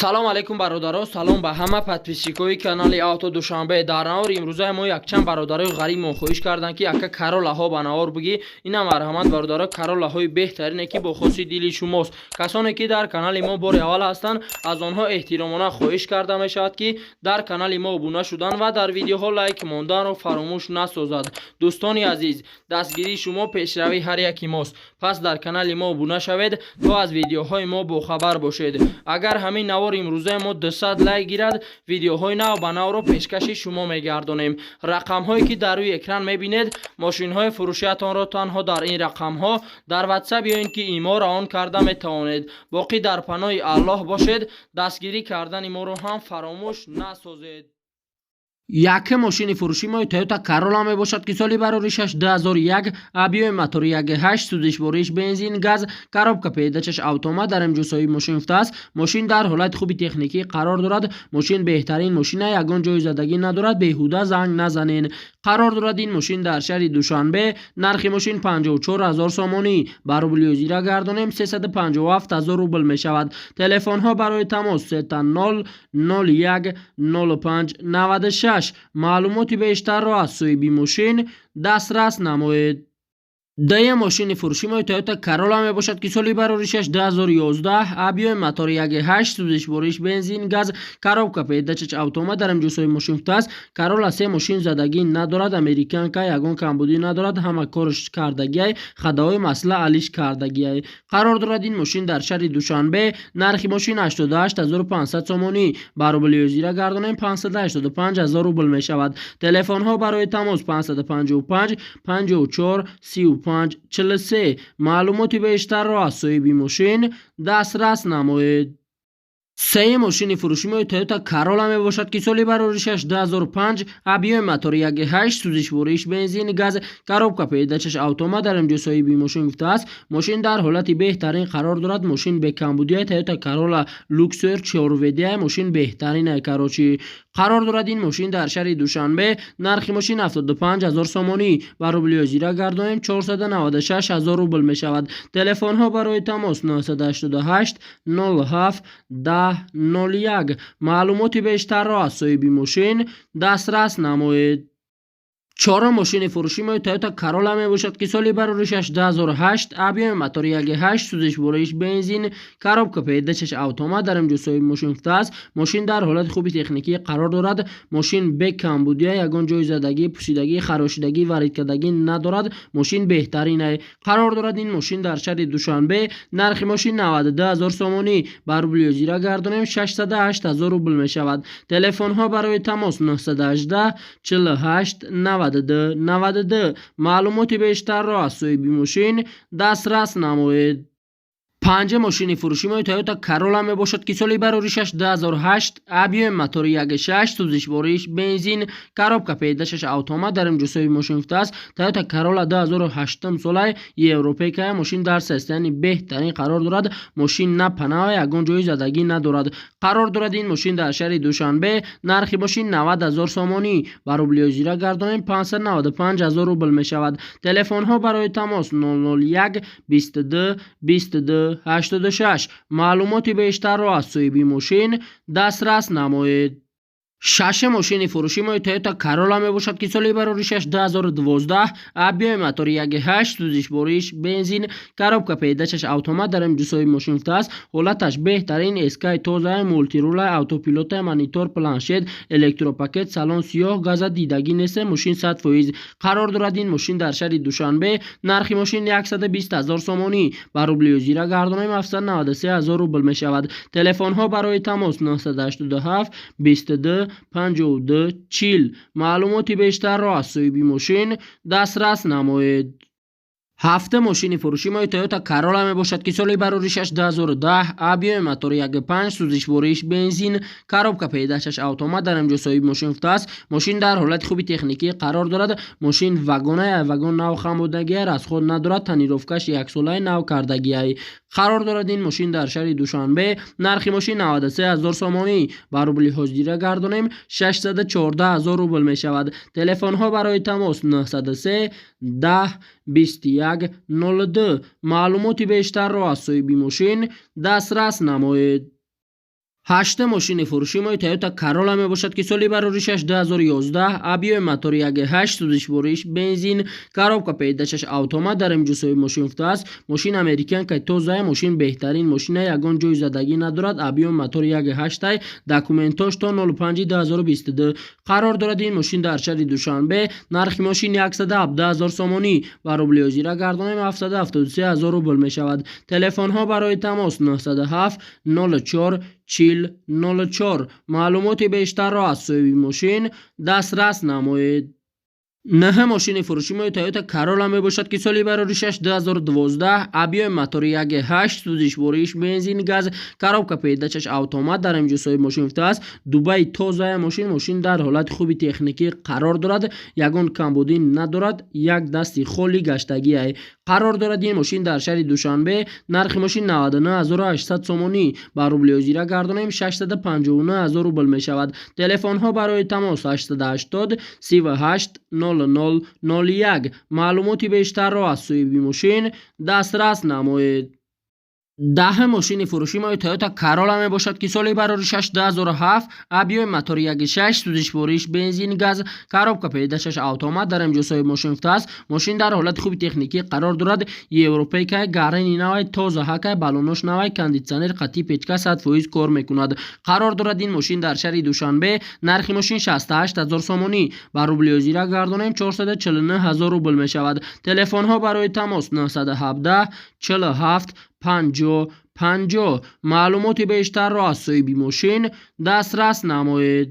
Салом алейкум, бародаро, салом ба ҳама подписчикои канали Авто Душанбе. Дар навори имрӯзаи мо якчанд бародарои ғариб хоҳиш карданд, ки ака, Каролаҳо ба навор бигӣ. Ина, марҳамат, бародаро, Каролаҳои беҳтарине, ки бо хоси дили шумост. Касоне ки дар канали мо бори аввал ҳастанд, аз онҳо эҳтиромона хоҳиш карда мешавад, ки дар канали мо обуна шудан ва дар видеоҳо лайк монданро фаромӯш насозад. Дӯстони азиз, дастгирии шумо пешравии ҳар яки мост, пас дар канали мо обуна шавед, то аз видеоҳои мо бохабар бошед. Агар ҳамин навори имрӯзаи мо 200 лайк гирад, видеоҳои нав ба навро пешкаши шумо мегардонем. Рақамҳое ки дар рӯи экран мебинед, мошинҳои фурӯшиятонро танҳо дар ин рақамҳо дар Ватсап ё ин ки Имо равон карда метавонед. Боқӣ дар паноҳи Аллоҳ бошед, дастгирӣ кардани моро ҳам фаромӯш насозед. Якум мошини фурӯши мо Toyota Corolla мебошад, ки соли бароришаш 2001, объёми мотори 1.8, сӯзишвориш бензин, газ, коробка передачаш автомат. Дар инҷо соҳиби мошин гуфтааст, мошин дар ҳолати хуби техникӣ қарор дорад. Мошин беҳтарин мошина, ягон ҷои задагӣ надорад, беҳуда занг назанен. Қарор дорад ин мошин дар шаҳри Душанбе. Нархи мошин 54 ҳазор сомонӣ, ба рубли ҳозира гардонем, 357 ҳазор рубл мешавад. Телефонҳо барои тамос 000 01 05 96. Маълумоти бештарро аз соҳиби мошин дастрас намоед. Дуюм мошини фурӯши мо Toyota Corolla мебошад, ки соли бароришаш 2011, объёми мотори 1.8, сӯзишвориш бензин, газ, коробка передачаш автомат. Дар инҷо соҳиби мошин гуфтааст, Corolla се мошин задагӣ надорад, американка, ягон камбудӣ надорад, ҳама корш кардагиай, ходовой масла алиш кардагиай. Қарор дорад ин мошин дар шаҳри Душанбе. Нархи мошин 88 500 сомонӣ, ба рубли ҳозира гардонем, 585 ҳазор рубл мешавад. Телефонҳо барои тамос 555 54 35 43. Маълумоти бештарро аз соҳиби мошин дастрас намоед. Сеюм мошини фурӯши мо Toyota Corolla мебошад, ки соли бароришаш 2005, объёми мотори 1.8, сӯзишвориш бензин, газ, коробка передачаш автомат. Дар инҷо соҳиби мошин гуфтааст, мошин дар ҳолати беҳтарин қарор дорад, мошин бекамбудия. Toyota Corolla Luxor 4WD, мошин беҳтарин, короче. Қарор дорад ин мошин дар шаҳри Душанбе. Нархи мошин 75 ҳазор сомонӣ, ба рубли ҳозира гардонем, 496 ҳазор рубл мешавад. Телефонҳо барои тамос 988 07 10 01. Маълумоти бештарро аз соҳиби мошин дастрас намоед. Чорум мошини фурӯши мо Toyota Corolla мебошад, ки соли бароришаш 2008, объёми мотори 1.8, сӯзишвориш бензин, коробка передачаш автомат. Дар инҷо соҳиби мошин гуфтааст, мошин дар ҳолати хуби техникӣ қарор дорад, мошин бекамбудия, ягон ҷои задагӣ, пусидагӣ, харошидагӣ, варидкардагӣ надорад, мошин беҳтарин. Қарор дорад ин мошин дар шаҳри Душанбе. Нархи мошин 92 ҳазор сомонӣ, ба рубли ҳозира гардонем, 608 ҳазор рубл мешавад. Телефонҳо барои тамос 918 48 92 92. Маълумоти бештарро аз соҳиби мошин дастрас намоед. Панҷум мошини фурӯши мо Toyota Corolla мебошад, ки соли бароришаш 2008, объёми мотори 1.6, сӯзишвориш бензин, коробка передачаш автомат. Дар инҷо соҳиби мошин гуфтааст, Toyota Corolla 2008 солаи, европейкая, мошин дар состоянии беҳтарин қарор дорад, мошин на панава, ягон ҷои задагӣ надорад. Қарор дорад ин мошин дар шаҳри Душанбе. Нархи мошин 90 ҳазор сомонӣ, ба рубли ҳозира гардонем, 595 ҳазор рубл мешавад. Телефонҳо барои тамос 001 22 22 86. Маълумоти бештарро аз соҳиби мошин дастрас намоед. Шашум мошини фурӯши мо Toyota Corolla мебошад, ки соли бароришаш 2012, объёми мотори 1.8, сӯзишвориш бензин, коробка передачаш автомат. Дар инҷо соҳиби мошин гуфтааст, ҳолаташ беҳтарин, СК тоза, мультируля, автопилота, монитор, планшет, электропакет, салон сиёҳ, газа дидагӣ нест, мошин 100%. Қарор дорад ин мошин дар шаҳри Душанбе. Нархи мошин 120 ҳазор сомонӣ, ба рубли ҳозира гардонем, 793 ҳазор рубл мешавад. Телефонҳо барои тамос 987 22 52 40. Маълумоти бештарро аз соҳиби мошин дастрас намоед. Ҳафтум мошини фурӯши мо Toyota Corolla мебошад, ки соли бароришаш 2010, объёми мотори 1.5, сӯзишвориш бензин, коробка передачаш автомат. Дар инҷо соҳиби мошин гуфтааст, мошин дар ҳолати хуби техникӣ қарор дорад, мошин вагона, вагон нав хамудагия, расход надорад, тонировкаш яксолаи нав кардагиай. Қарор дорад ин мошин дар шаҳри Душанбе. Нархи мошин 93 ҳазор сомонӣ, ба рубли ҳозира гардонем, 614 ҳазор рубл мешавад. Телефонҳо барои тамос 903 10 21 02. Маълумоти бештарро аз соҳиби мошин дастрас намоед. Ҳашта мошини фурӯши мои Тойота Карола мебошад, ки соли бароришаш 2011, объёми мотори 1.8, сӯзишвориш бензин, коробка передачаш автомат, дар инҷо соҳиби мошин гуфтааст. Мошин американкаи тозая, мошин беҳтарин мошина, ягон ҷои задагӣ надорад. Объёми мотори 1.8, документош то 05 2022. Қарор дорад ин мошин дар шаҳри Душанбе. Нархи мошин 117 000 сомонӣ, ба рубли ҳозира гардонем, 773 ҳазор рубл мешавад. Телефонҳо барои тамос 907 04 40 04. Маълумоти бештарро аз соҳиби мошин дастрас намоед. Наҳа мошини фурӯши мои Тойота Карола мебошад, ки соли бароришаш 2012, объёми мотори 1.8, сӯзишвориш бензин, газ, коробка передачаш автомат, дар инҷо соҳиби мошин гуфтааст. Дубаи тозая мошин, мошин дар ҳолати хуби техникӣ қарор дорад, ягон камбудӣ надорад, як дасти холи гаштагиай. Қарор дорад ин мошин дар шаҳри Душанбе. Нархи мошин 99 800 сомонӣ, ба рубли ҳозира гардонем, 659 ҳазор рубл мешавад. Телефонҳо барои тамос 880 38 00 01. Маълумоти бештарро аз соҳиби мошин дастрас намоед. Даҳа мошини фурӯши мои Тойота Карола мебошад, ки соли бароришаш 2007, объёми мотори 1.6, сӯзишвориш бензин, газ, коробка передачаш автомат, дар инҷо соҳиби мошин гуфтааст. Мошин дар ҳолати хуби техникӣ қарор дорад, европейкай, гарени навай, тоза ҳакай, балонош навай, кондитсионер қатъи, печка 100% кор мекунад. Қарор дорад ин мошин дар шаҳри Душанбе. Нархи мошин 68 ҳазор сомонӣ, ба рубли ҳозира гардонем, 449 ҳазор рубл мешавад. Телефонҳо барои тамос 917 47 50 50. Маълумоти бештарро аз соҳиби мошин дастрас намоед.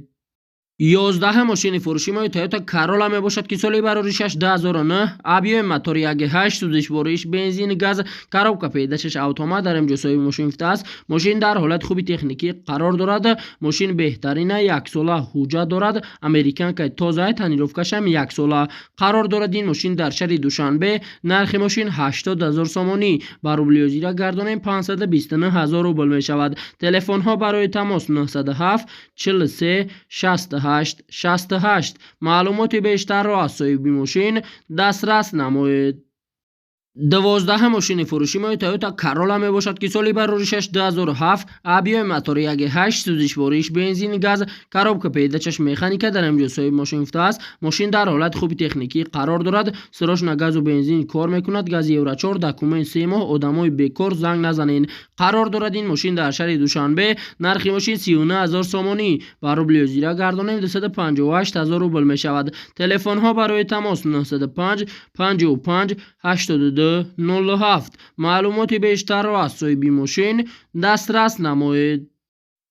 11 мошини фурӯши мои Тойота Карола мебошад, ки соли бароришаш 2009, объёми мотори 1.8, сӯзишвориш бензин, газ, коробка передачаш автомат, дар инҷо соҳиби мошин гуфтааст. Мошин дар ҳолати хуби техникӣ қарор дорад, мошин беҳтарина, яксола ҳуҷҷат дорад, американкаи тозаи, тонировкашам яксола. Қарор дорад ин мошин дар шаҳри Душанбе. Нархи мошин 80 ҳазор сомонӣ, ба рубли ҳозира гардонем, 529 ҳазор рубл мешавад. Телефонҳо барои тамос 907 43 68 68. Маълумоти бештарро аз соҳиби мошин дастрас намоед. 12 мошини фурӯши мои Тойота Карола мебошад, ки соли бароришаш 2007, объёми мотори 1.8, сӯзишвориш бензин, газ, коробка передачаш механика, дар инҷо соҳиби мошин гуфтааст. Мошин дар ҳолати хуби техникӣ қарор дорад, срочно газу бензин кор мекунад, гази евро 4, документ 3 моҳ, одамои бекор занг назанед. Қарор дорад ин мошин дар шаҳри Душанбе. Нархи мошин 39 ҳазор сомонӣ, ба рубли ҳозира гардонем, 258 ҳазор рубл мешавад. Телефонҳо барои тамос 905 55 82 07. Маълумоти бештарро аз соҳиби мошин дастрас намоед.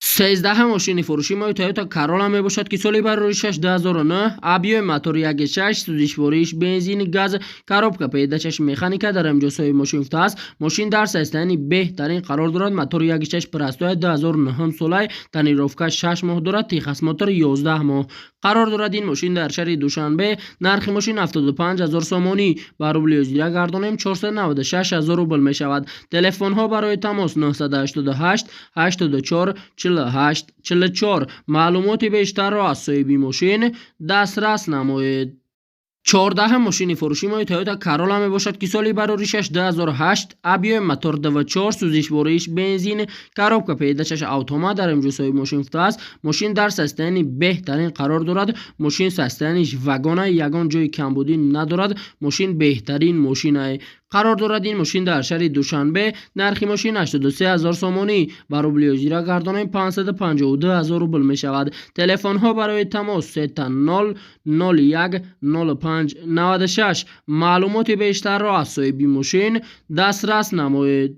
13 мошини фурӯши мои Тойота Карола мебошад, ки соли бароришаш 2009, объёми мотори 1.6, сӯзишвориш бензин, газ, коробка передачаш механика, дар инҷо соҳиби мошин гуфтааст. Мошин дар состоянии беҳтарин қарор дорад, мотори 1.6 простой, 2009 солай, тонировка 6 моҳ дорад, техосмотр 11 моҳ. Қарор дорад ин мошин дар шаҳри Душанбе. Нархи мошин 75 ҳазор сомонӣ, ба рубли ҳозира гардонем, 496 ҳазор рубл мешавад. Телефонҳо барои тамос 988 84 48 44. Маълумоти бештарро аз соҳиби мошин дастрас намоед. 14 мошини фурӯши мои Тойота Карола мебошад, ки соли бароришаш 2008, объёми мотор 2.4, сӯзишвориш бензин, коробка передачаш автомат, дар инҷо соҳиби мошин гуфтааст. Мошин дар состоянии беҳтарин қарор дорад, мошин состояниш вагона, ягон ҷои камбудӣ надорад, мошин беҳтарин мошинае. Қарор дорад ин мошин дар шаҳри Душанбе. Нархи мошин 83 ҳазор сомонӣ, ба рубли ҳозира гардонем, 552 ҳазор рубл мешавад. Телефонҳо барои тамос 000 01 05 96. Маълумоти бештарро аз соҳиби мошин дастрас намоед.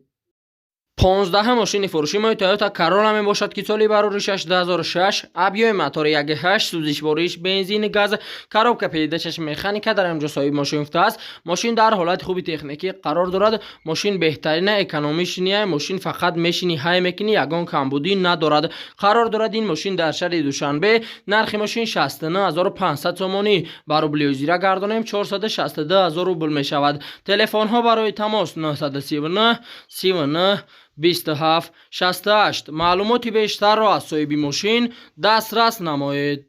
15 мошини фурӯши мои Тойота Карола мебошад, ки соли бароришаш 2006, объёми мотори 1.8, сӯзишвориш бензин, газ, коробка передачаш механика, дар инҷо соҳиби мошин гуфтааст. Мошин дар ҳолати хуби техникӣ қарор дорад, мошин беҳтарина, экономичния мошин, фақат мешини ҳай мекунӣ, ягон камбудӣ надорад. Қарор дорад ин мошин дар шаҳри Душанбе. Нархи мошин 69 500 сомонӣ, ба рубли ҳозира гардонем, 462 ҳазор рубл мешавад. Телефонҳо барои тамос 939 39 27 68. Маълумоти бештарро аз соҳиби мошин дастрас намоед.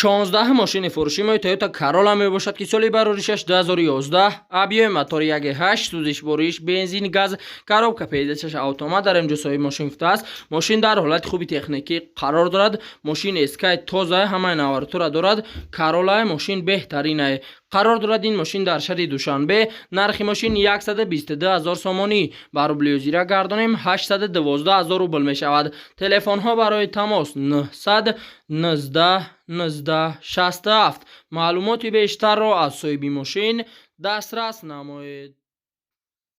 16 мошини фурӯши мои Toyota Corolla мебошад, ки соли бароришаш 2011, объёми мотори 1,8, сӯзишвориш бензин, газ, коробка передачаш автомат. Дар инҷо соҳиби мошин гуфтааст, мошин дар ҳолати хуби техникӣ қарор дорад. Мошин эскай тоза, ҳамаи наворатура дорад. Corolla мошин беҳтаринае. Қарор дорад ин мошин дар шаҳри Душанбе. Нархи мошин 122 ҳазор сомонӣ, ба рубли ҳозира гардонем, 812 ҳазор рубл мешавад. Телефонҳо барои тамос 900 19 19 67. Маълумоти бештарро аз соҳиби мошин дастрас намоед.